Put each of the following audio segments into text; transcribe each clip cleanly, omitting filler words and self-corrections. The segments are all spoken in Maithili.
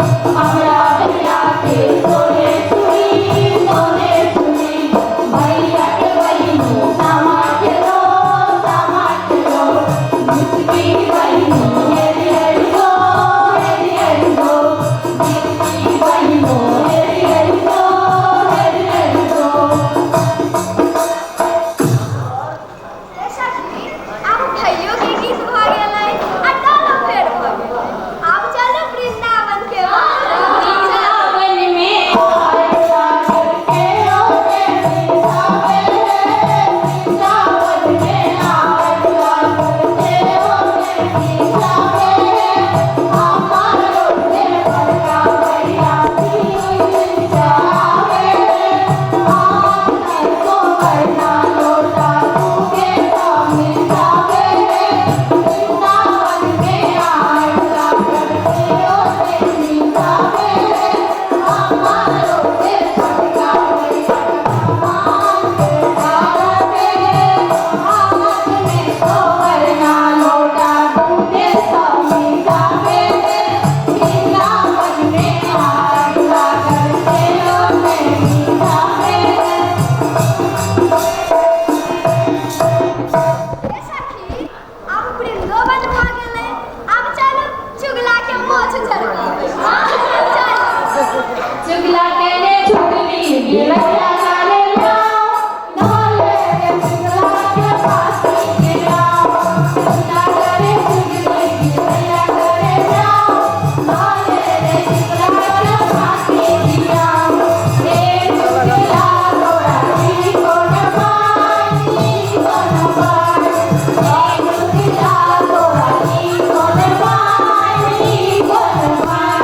हमरा भैया के सोने चूड़ी सोने चूड़ी भैया के बहिनी सामा खेलो सामा खेलो जिसकी बहिनी हेरी हेरी गो हेरी हेरी गो जिसकी बहिनी हेरी हेरी गो हेरी हेरी गो। ए सखी, आब भैयो के गीत भऽ गेलै आ डालो फेर भऽ गेलै। आब चलू वृंदावन के वृंदावन में आए सागर के वृंदावन में आए सागर के हमारो से बड़का भैया जावे को बरना लोटा के जावे वृंदावन में आए सागर के जावे हमारो से बड़का भैया हाथ में तो बरना लोटा के जावे वृंदावन में आए सागर के जावे। ए सखी, आब वृंदोवन भऽ गेलै। आब चलू चुगला के मोछ झड़काबै। चलू। चुगला करे चुगली गिलैया करे म्याऊं ढोले रे चुगला के पासी के गाँव। चुगला करे चुगली गिलैया करे म्याऊं ढोले रे चुगला के पासी के गाँव। रे चुगला तोरा ई कोन पानी कोन पानी रे चुगला तोरा ई कोन पानी कोन पानी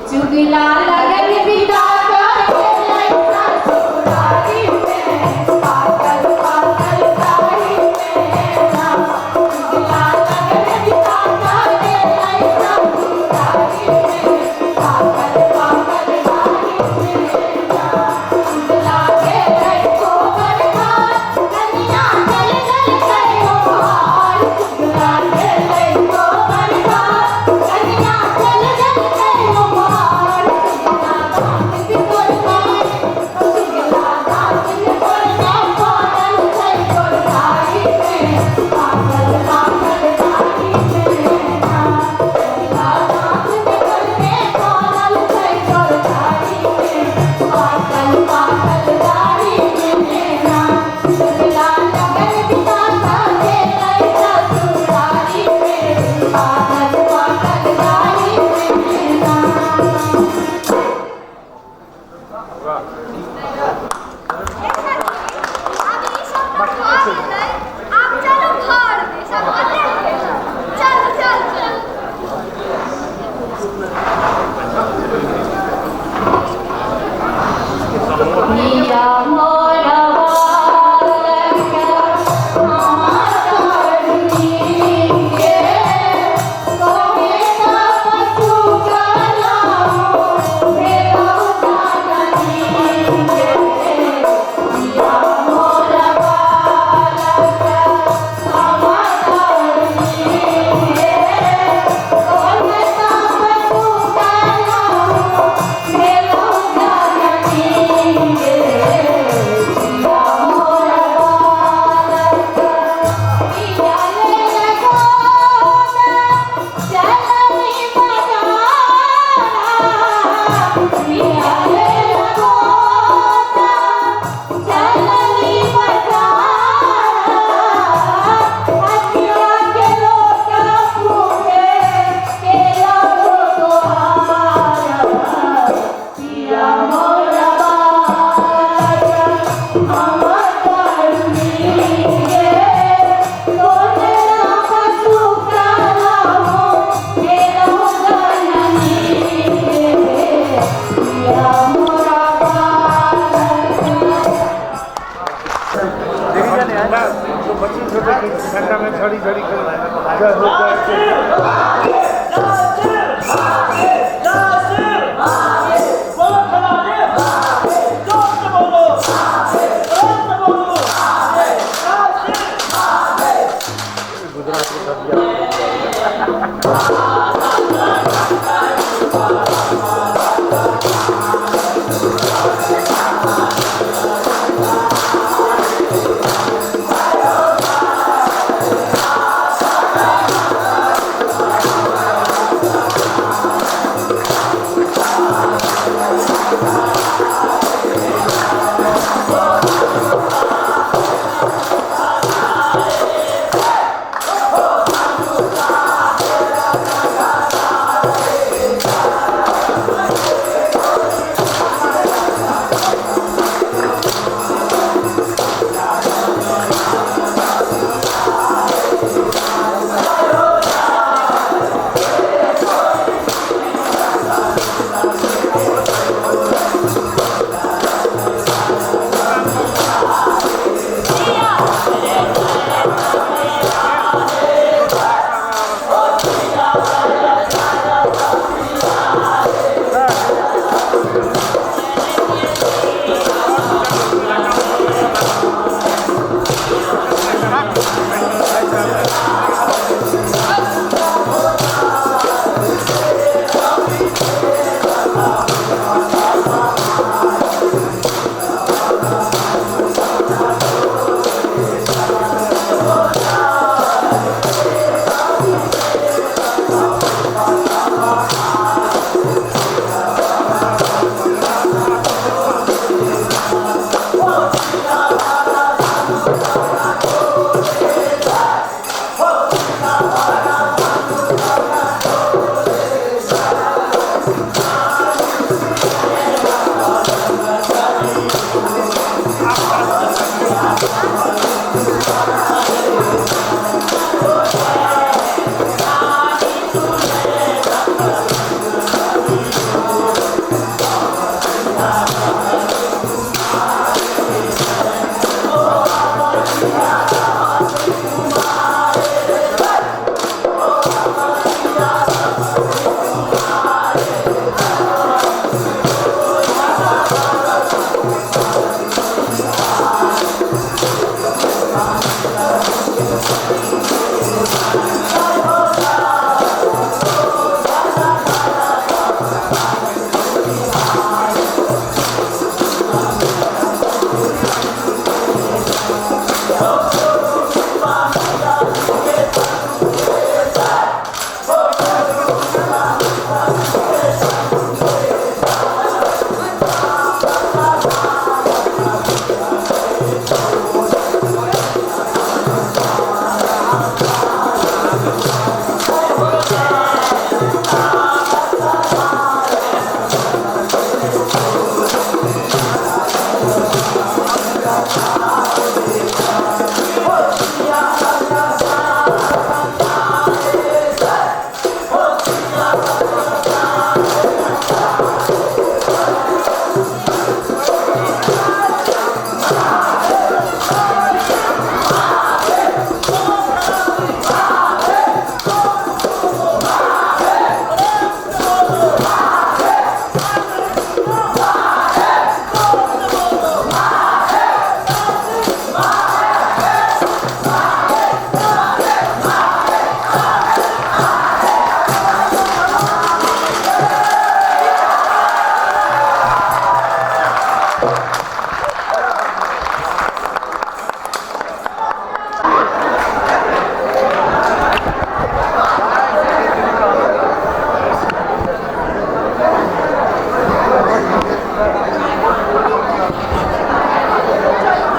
चुगला लगन बिता ससुरारी में पागल पागल तारी में ना। चुगला लगन बिता ससुरारी में पागल पागल तारी में ना। चुगला के गोबर घाट कन्या जल जल करो हार। चुगला के गोबर घाट कन्या जल जल करो हार। चुगला दांत बिगड़ना चुगला दांत बिगड़ना पागल छै गोरधारी में पागल पागल धारी में ना। चुगला दांत बिगड़ने पागल छै गोरधारी में पागल पागल धारी में ना। चुगला लगन बिता के ससुरारी में पागल पागल धारी में ना। ए सखी, आब ई सब तऽ भऽ गेलै। आब चलू घर दिस। आब कते खेलब। चलू चलू चलू। मिया मोर बालक हमार के कहे पशु कलाओ भेलौ जाननी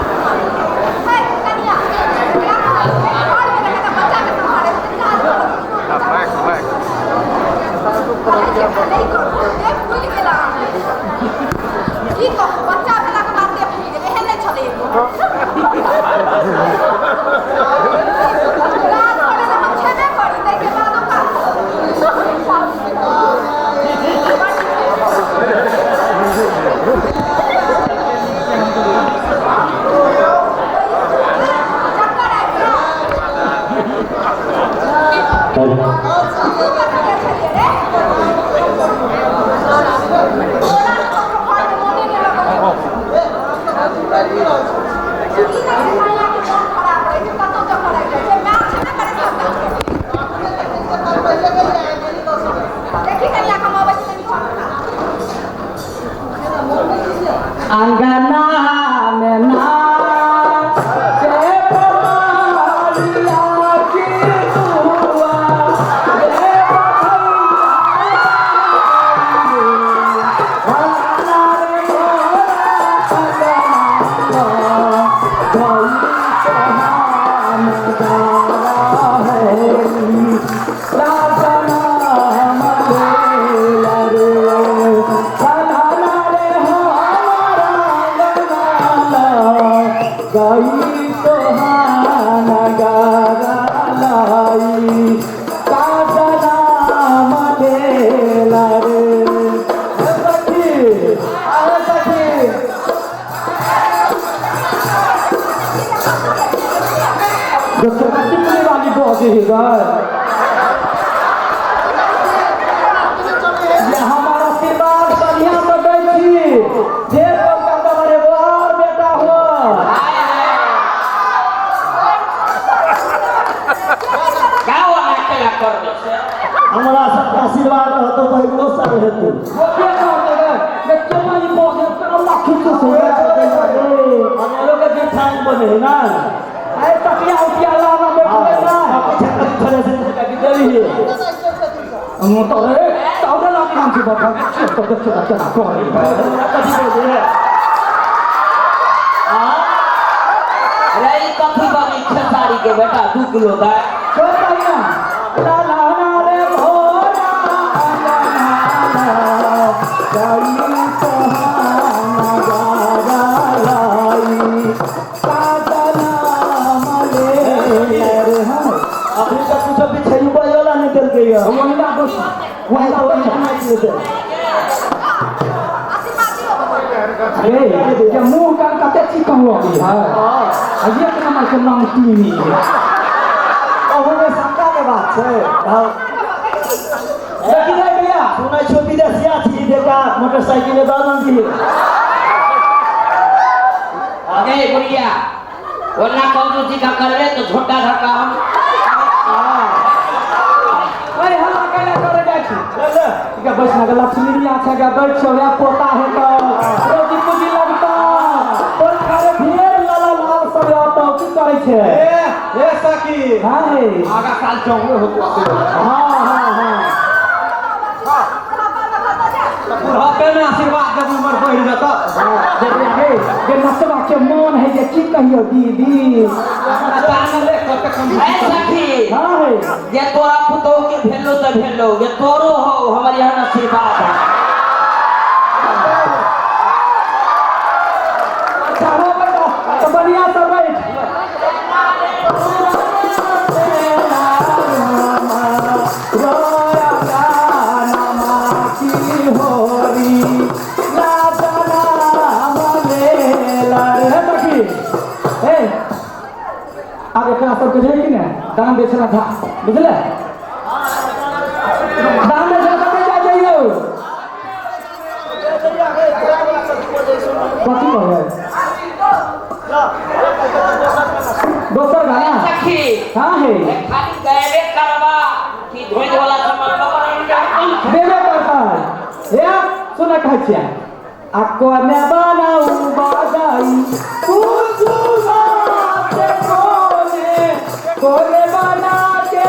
है कनिया घर में रहके बच्चा के सम्हारे काज करू। कहै छै नहि करू, देह फूलि गेल अहाँके। की कहू, बच्चा भेलाके बाद देह फूलि गेल, एहन नहि छलै एको। काज करै लए हम छेबे करी, ताहिके बादो काज चक्कर आबि गेल। तू कतऽ गेल छलियै रे? तोरा तऽ घरमे मोने नहि लगै छै। ई नहि छै कनिया के मोन खराब रहै छै, कतौ चक्कर आबि जाइ छै। माय छेबे करै सब काज करै। देखी कनिया, हम अबै छी तनी घरमे काज। अंगना में नाचे पमारिया की दुआ रे बधैया, रे मोरा अंगना गई सोहान गारा है राजना मलेला रे सलाना रे हमारा अंगना गई सोहान गारा लाई काजना मलेला रे। हे सखी, अरे सखी, दोस्तों कितने वाली बहुत ही गए ये हमार आशीर्वाद बढ़िया से दै छी जे पक्का तोहर एगो और बेटा हो। का वो अकेला कर दे से? हमरा सबके आशीर्वाद रहतो तऽ एगो सब हेतौ। वो के कहते गए जे केना ई बजे अल्लाह खुश हो अनेरो के गिठान बने है ना। ए तकिया उकिया लाना बैठले ना। थोड़े से कभी देरी है। हम तो रे तावड़ा ला काम से बाबा तो तो केना करे। कथी बोले है? अरे ई कथी बनी खेसारी के बेटा 2 किलो दा। छोड़ ना ला ला ना रे भोला अंगना गई सोहाना गारा लाई काजना मले रे। हाँ अभी तक कुछ बिछैबो वाला नहीं देलकै है। वही ना बस वही तो वही नहीं देलकै। आशीर्वाद दियौ बाबा। ए जे मुंह कान कते चिकन लगी है आ एक नंबर के नमकीन ओहूमे शंका के बात छै। भाव देखी रे भैया, सुनै छौ विदेशिया छी बेटा, मोटरसाइकिल दऽ दिहे। अरे बुढ़िया, ओना कंजूसी का करबे तो झोटा धक्का हम। अरे हल्ला कैला करे जाइ छी? ले ले। ठीक है, बैठ ना। लक्ष्मी छै गे, बैठ छौ या पोता है तो रोजी पूजी लगता और खारे फेर लाला लाल सब आता की करै छै? ए ए सखी। हां हे। आगा साल चौरे होतो। हां हां हां। बुढ़ापे में आशीर्वाद देब, उम्र बढ़ जत। जे हे जे नचबा के मन है जे की कहियो दीदी। ले कते कम। ए सखी। हां हे। जे तोरा पुतोह के भेलो तो भेलो, जे तोरो हो हमर यहाँ आशीर्वाद है। अच्छा हो बेटा, तो बढ़िया से बैठ। आब एकरा सबके जे कि ने दान दै छला था, बुझले? दान दै छला कते जाइ जइयौ? कथी कहबै? दोसर गाना। सखी। हाँ हे। खाली गएबे करबा कि धोइ वाला सामान देबे करता है। हे सुन, कहै छियै आ कोने बनाऊ बजाई कुसुमा से कोने कोने बना के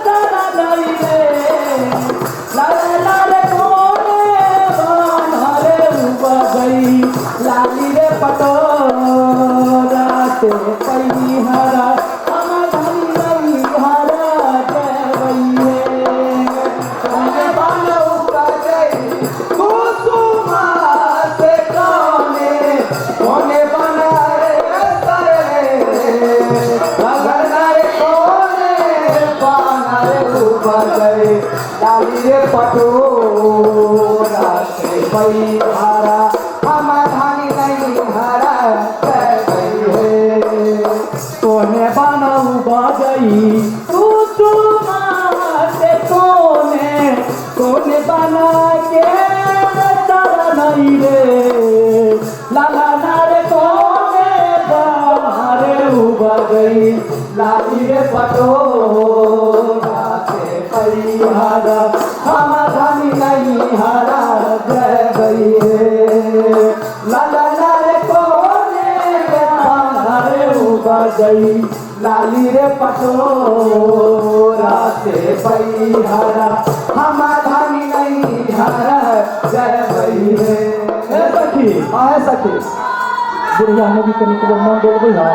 तारा नहीं रे ला ला रे कोने बना रे बजाई लाली रे पटोरा से पैहरा हम धनी नहीं हरा देवई। कोने बनाऊ बजाई कुसुमा से कोने कोने बना रे सरे लगन रे कोने बना रे बजाई लाली रे पटोरा से पैहरा हम धनी नहीं हरा देवई हे। कोने बनाऊ बजई कुसुमा से कोने कोने बना के तारा नहीं रे लाला ना रे कोने बना रे बजई लाली रे पटोरा से पैहरा हम धनी नहीं हरा जय हे। लाला ना रे कोने बना रे बजई लाली रे पटोरा से पैहरा हम धनी नहीं हरा जय हे। ए सखी। हाँ हे सखी। बुढ़िया नदी कनी के मन डोलबै है?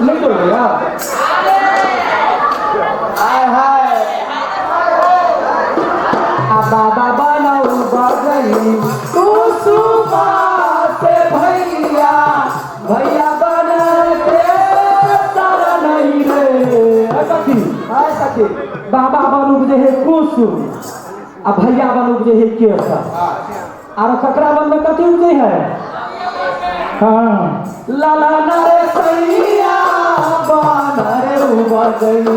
नहीं डोलबै यार। हाय हाय। आ बाबा बनाऊ बजई कुसुमा से भैया भैया बना के तारा नहीं रे। ए सखी। हाँ सखी। बाबा बनू जे हे कुसुम आ भैया बनू जे हे केसर आरो ककरा बनबै कथी उपजै है? हाँ लाला ना रे सैया बन रे बजई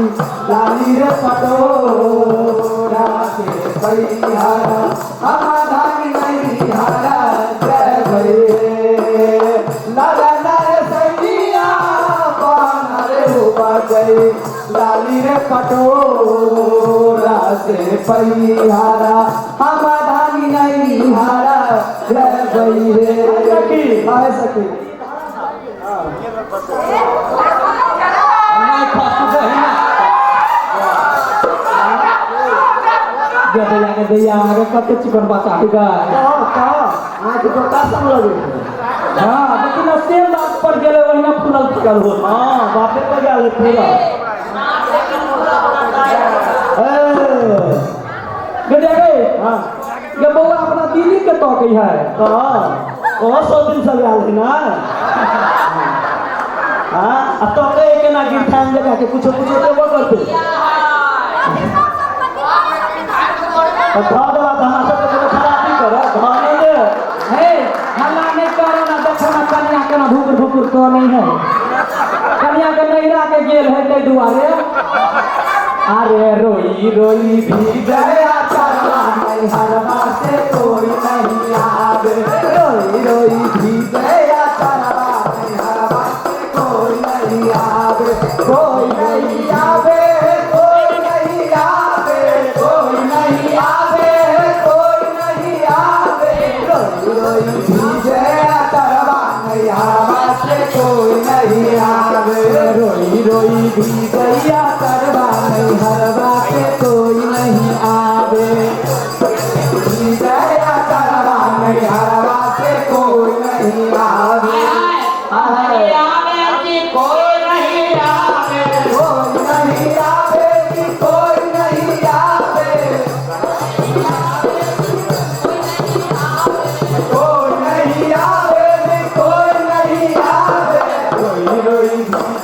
लाली रे पटोरा से पैहरा हम धनी नहीं हरा जय भये। लाला ला रे सैया बना रे बजई लाली रे पटोरा से पैहरा हम धनी नहीं हरा जय भये। सखी। हाँ सखी। नहीं फसू बहिना। गे दैया गे दैया आगे कते चिकन बच्चा है गा। कहो कहो, आँखि तो का लगे। हाँ लेकिन सेम बात पर गेले वही फूलल फूलल हो। हाँ बापे पर गेल पूरा। ए गे दैया गे। हाँ। गे बौआ अपना दीदी के तकै है। तो ओहो 100 दिन सब आयल है ना। हाँ आ तो केना गिरथान जगह के कुछो कुछो देबो करते। तो धऽ देबा तऽ हमरा सबके कोनो खराबी करऽ, धने कुकुर तो नहीं है कन्या के नैरा के गेल है ताहि दुआरे। अरे रोई रोई भी गया चरवा नैहरवा से कोई नहीं आवे। रोई रोई भी गया चरवा नैहरवा से कोई नहीं आवे। कोई नहीं आवे, कोई नहीं आवे, कोई नहीं आवे, कोई नहीं आवे। रोई रोई भी गया चरवा नैहरवा से कोई नहीं आवे। रोई रोई भी गया चरवा नैहरवा से कोई नहीं आवे। भी गया चरवा नैहरवा से कोई नहीं आवे। कोई नहीं आवे, कोई नहीं आवे जी, कोई नहीं आवे। कोई नहीं आवे जी, कोई नहीं आवे। रोई रोई भी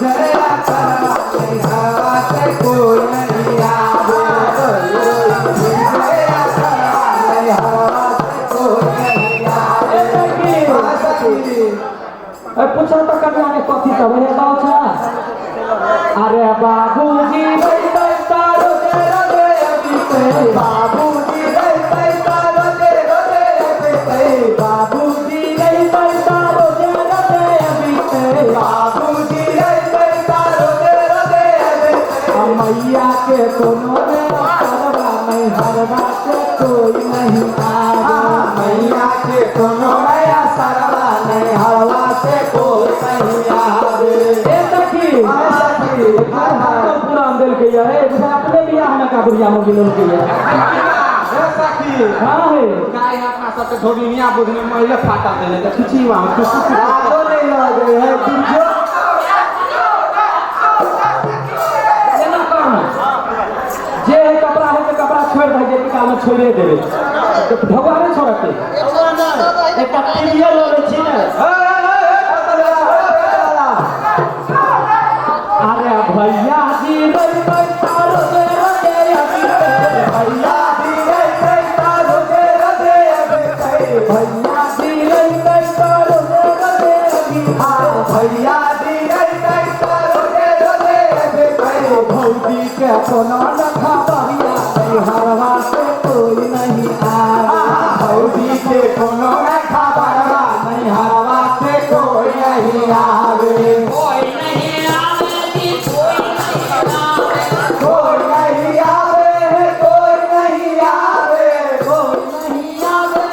गया चरवा नैहरवा से कोई नहीं आवे। रोई रोई भी गया चरवा नैहरवा से कोई नहीं आवे। हाँ सखी। पूछो तो कन्या के कथी सब हे बाबा। अरे बाबूजी बाबूजी रोजे रोजे रोजे, बाबूजी रोजे रोजे बाबूजी रोजे रोजे। मैया के कोनो नैहरवा से कोई नहीं आवे। मैया के कोनो नया सरवा नैहरवा से कोई नहीं आवे। ए सखी, हाँ सखी, हाय हाय। पूरा देल के ये अपने बियाह में का बुढ़िया में मिलल के ये। हे सखी, हां हे काय अपना सबके धोबिनिया बुधनी मैले फाटा देले त खिची वहां रातो नहीं लगे है तुझो। एना कहना जे है कपड़ा है ते कपड़ा छोड़ दे, जे काम छोड़े देबे तो भगवान ने छोड़ते एकटा टीवीए लऽ लै छी ने। अरे भैया जी रोजे रोजे भैया जी रोजे रोजे, भैया जी रोजे रोजे, भैया जी रोजे रोजे। भौजी के कोनो रखा बहिया नैहरवा से कोई नहीं आवे। भौजी के कोनो रखा बरवा नैहरवा से कोई नहीं आवे। कोई नहीं आवे जी, कोई नहीं आवे। कोई नहीं आवे, कोई नहीं आवे, कोई नहीं आवे,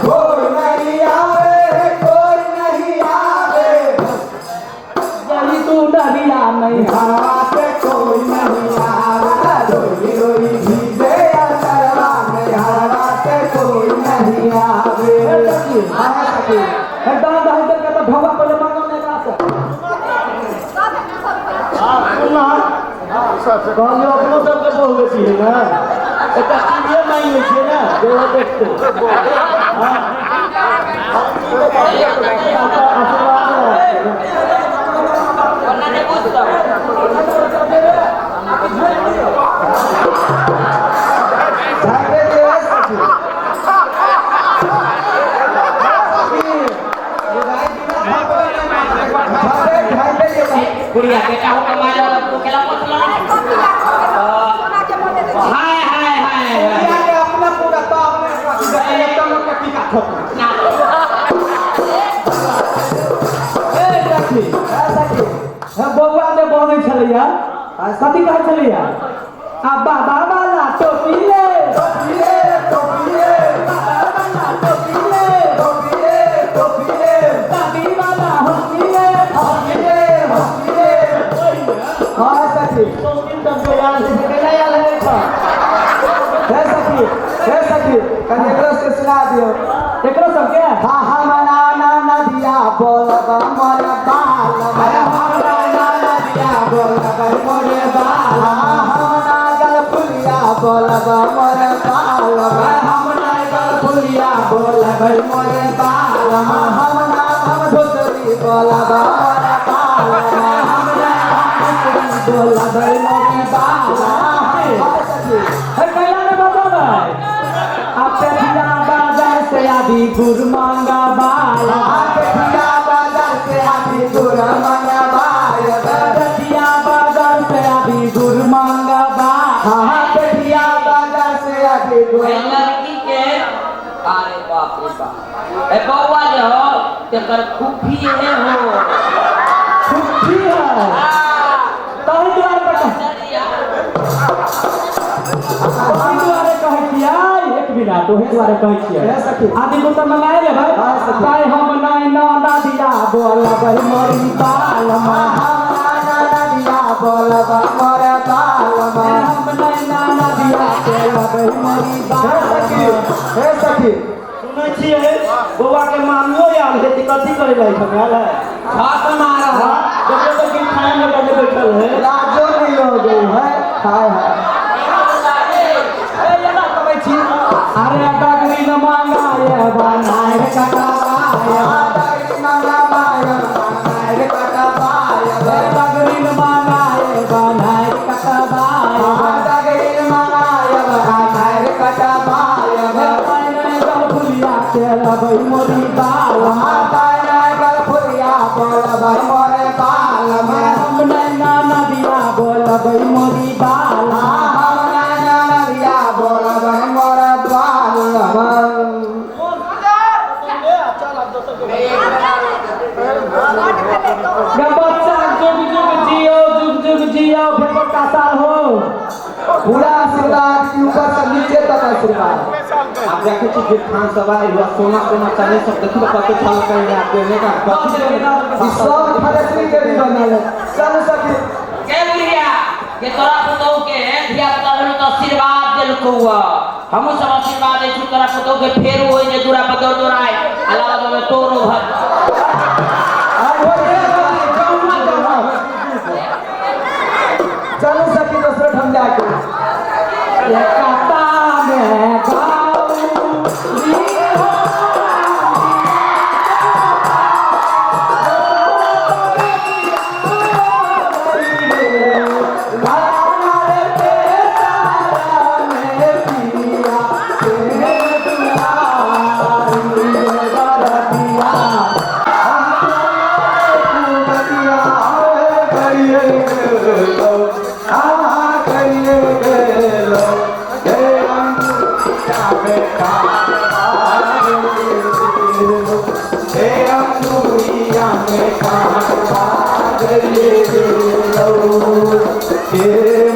कोई नहीं आवे, कोई नहीं आवे। यही तू डरिया नैहरवा से कोई नहीं आवे। रोई रोई भीजे चरवा नैहरवा से कोई नहीं आवे। हाँ सखी। दान दही दे के तो भगवा पहले मांगो ने एकरा से। कहलियो अपनो सबके बहु बेटी है ना, एकटा टीवीए मांगि लै छियै ने जे ओ देखतै। हां आशीर्वाद ओना नहि बुझतौ। झाके दे सखी। झाके झाके बुढ़िया बेटा हो कमाया तू केला पोतला। हाय हाय हाय दुनिया के अपना पूरा तो अपने देखते लोग के टीका ठोक ना। ए सखी, सखी। बौआ जे बजै छलैया कथी कहै छलैया? आ बाबा वाला टोपी ले, टोपी ले, टोपी ले, बाबा वाला टोपी ले, टोपी ले, टोपी ले, दादी वाला हॉकी ले, हॉकी ले, हॉकी ले। हाँ सखी। हे सखी, हे सखी, कनि एकरो से सुना दियो। एकरो सबके? हाँ हमरा ना नदिया बोलब मोर बाल, हमरा ना नदिया बोलब मोर बाल, हमरा गलफुलिया बोलब मोर बाल, हमरा गलफुलिया बोलब मोर बाल, हमरा हम धोसरी बोलब मोर बाल, हमरा हम धोसरी बोलब मोर बाल। हाँ सखी। हे कैला ने बजाबै आ पेठिया बाजार से आदि गुड़ मांगा बाला। मंगवायब। बेटिया बाजार से अभी गुड़ मंगवा। हाँ बेटिया बाजार से अभी गुड़। लड़की के अरे बाप रे बाप, ए बउआ जे हो तेकर खुफी है हो, खुफी है तही दुआरे पर, तही दुआरे कहै छियै। एक मिनट, ओही दुआरे कहै छियै आदि गुड़ तऽ मंगाए लेबै। ताय हम नाय ना दिया बोलबै मोरी बाल मा, हम ना दिया बोलबै मोरे बाल मा, हम नाय ना दिया बोलबै मोरी बाल। हे सखी सुनै छियै बौआ के मामियो आयल है, कथी करे ला एखन आयल है? छत मारल। देखो तो की खाए में बैठल बैठल है, लाजो नहीं हो गई है। हाय हाय अरे डगरी न मंगाए बनाए कटवाए, डगरी मंगाए बनाए कटवाए, डगरी न मंगाए बनाए कटवाए, डगरी मंगाए बनाए कटवाए। गलफुलिया के लबै मोरी बाल, गलफुलिया बोलबै मोरे बाल में, हम नैना नदिया बोलबै मोरी बाल, हम नैना नदिया बोलबै मोरे बाल। बच्चा जुग जुग जियो, जुग जुग जियो, फिर पक्का साल हो। पूरा आशीर्वाद ऊपर से नीचे तक आशीर्वाद। आप देखे छी जे खान सब आयल हुआ सोना सोना चांदी सब देखियो कते छल कहीं आप देने का ई सब फरसरी के भी बनल है। चल सखी के बुढ़िया के तोरा पुतोह के धिया पुता भेल त आशीर्वाद देलकौ, हमहु सब आशीर्वाद दै छी तोरा पुतोह के, फेर होय जे दूरा पर दौड़ दौड़ाय अलावा देबै तोरो भर। चलू सखी दोसर ठाम जाके कता में गाऊ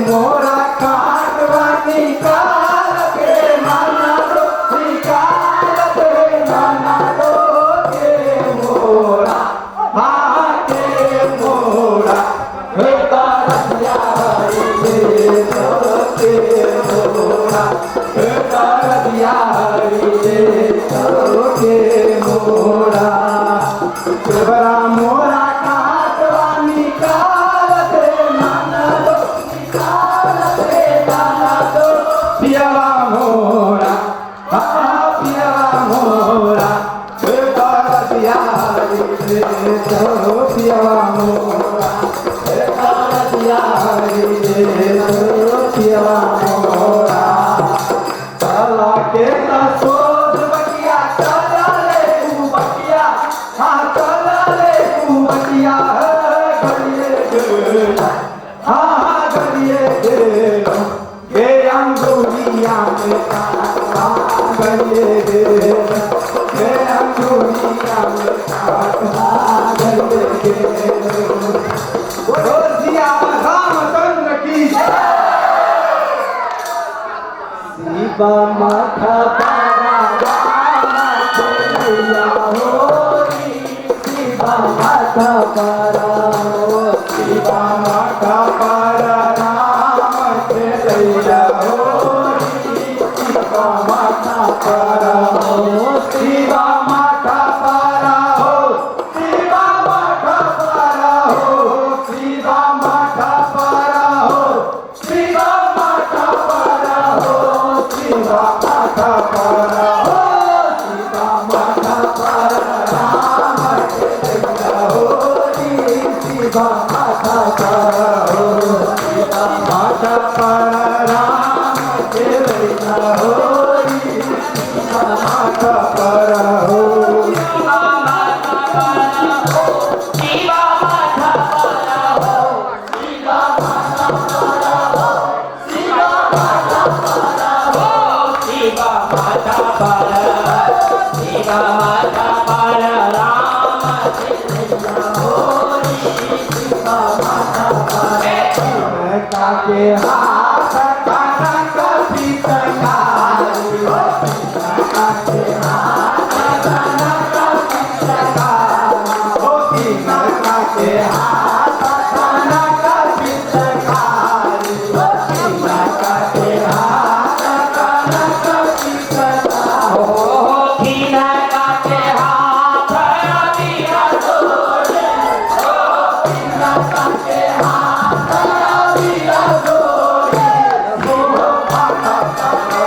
मोरा काटवा निकाल के माना दो, निकाल के माना दो के मोरा, हाँ के मोरा, हे तारसिया रे के मोरा, हे तारसिया रे के मोरा, देवरा मोरा काटवा निकाल के माना दो, निकाल के माना दो पियवा मोरा, हाँ पियवा मोरा, हे तारसिया रे पियवा मोरा, हे तारसिया रे पियवा मोरा। चला के सोच बटिया चला रे तू बटिया, हाँ चला रे तू बटिया, गलिए गेला, हाँ गलिए गेला, गे अंगूरिया में काटवा गलिए गेला, गे अंगूरिया में काटवा गलिए गेला। बोलो सिया रामचंद्र की जय। शिवा माथा पारा रामा भैया होरी, शिवा माथा पारा हो, शिवा माथा पारा राम भैया होरी, शिवा माथा पारा हो, शिवा माथा पारा हो, शिवा माथा पारा हो, शिवा माथा पारा हो, शिवा माथा पारा हो, शिवा माथा पारा हो, शिवा माथा पारा राम भैया होरी, शिवा माथा पारा हो, शिवा माथा पारा राम भैया होरी, शिवा माथा पारा हो, शिवा माता पारा हो, शिवा पर, शिव माथा पर राम के हाथ कनक पिचकारी, तिनका के हाथ कनक पिचकारी, ओ तिनका के हाथ कनक पिचकारी, ओ तिनका के हाथ कनक पिचकारी, ओ तिनका के हाथ अबीर जोड़े, ओ तिनका के हाथ अबीर जोड़े, ओ माता हो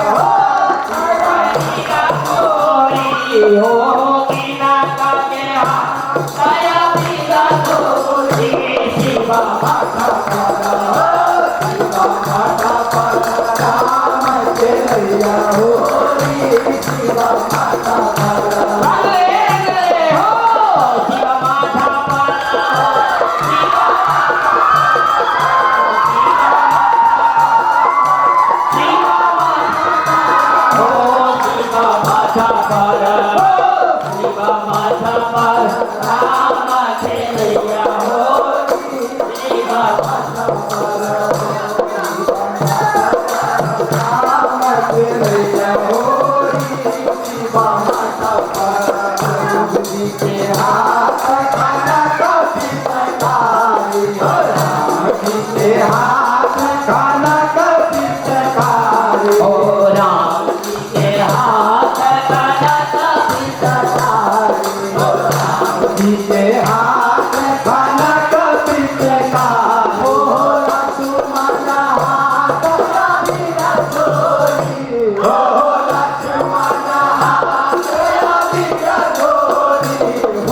तिनका के हाथ अबीर जोड़े, शिव माता शिव माता पर राम के नैया होरी, शिव माता पर रंगले रंगले हो शिव माथा पर, शिव शिव हो शिव माथा पर, शिव माथा पर राम के नैया हो, शिव राम के नैया होरी, शिव माता पर राम जी के हाथ कनक पिचकारी, राम जी के हाथ कनक पिचकारी, ओ राम जी के हाथ कनक पिचकारी, राम जी के हाथ कनक पिचकारी, ओ लक्ष्मण हाथ अबीर जोड़ी, ओ लक्ष्मण हाथ अबीर जोड़ी, ओ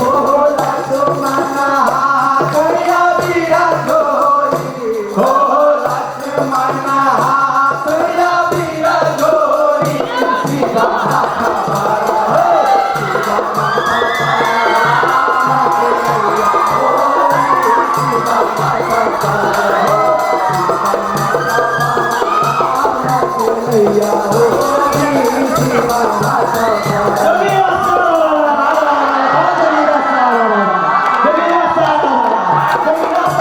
लक्ष्मण हाथ अबीर जोड़ी, ओ लक्ष्मण हाथ अबीर जोड़ी, शिव माता पर, शिव माता पर राम के नैया होरी, शिव माता पर, शिव माता पर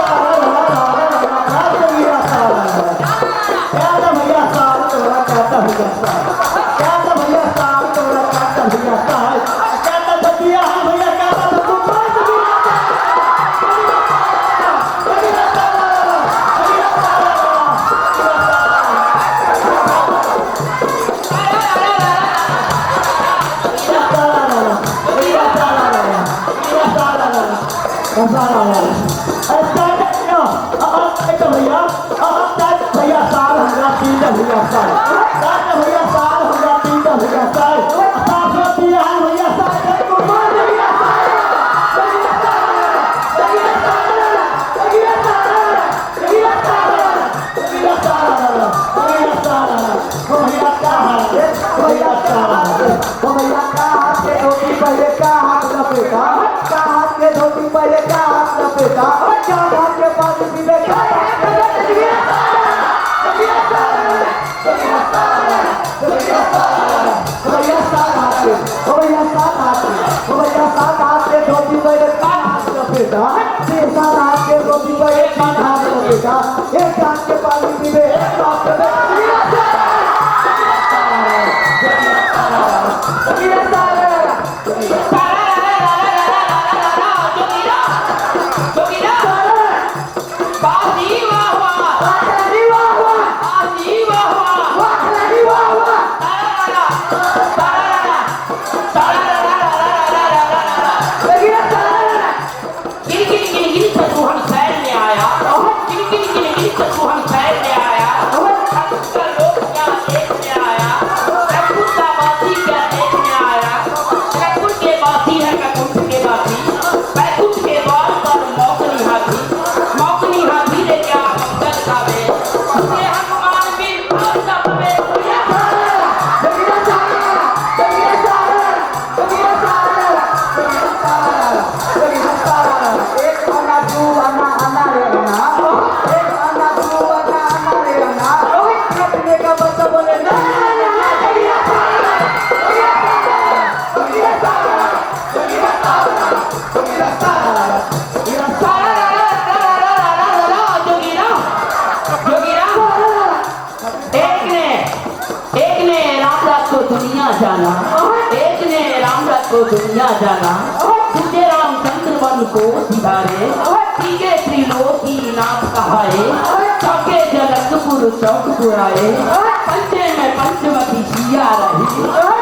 राम के नैया होरी, शिव माता पर। एक हाथ के पानी पीवे, एक हाथ के जाना, एक ने राम रथ को दुनिया जाना, दूजे रामचंद्र वन को सुधारे, तीजे त्रिलोकी नाथ कहाए, चौके जनकपुर चौक पुराए, पंचे में पंचवटी सिया रही,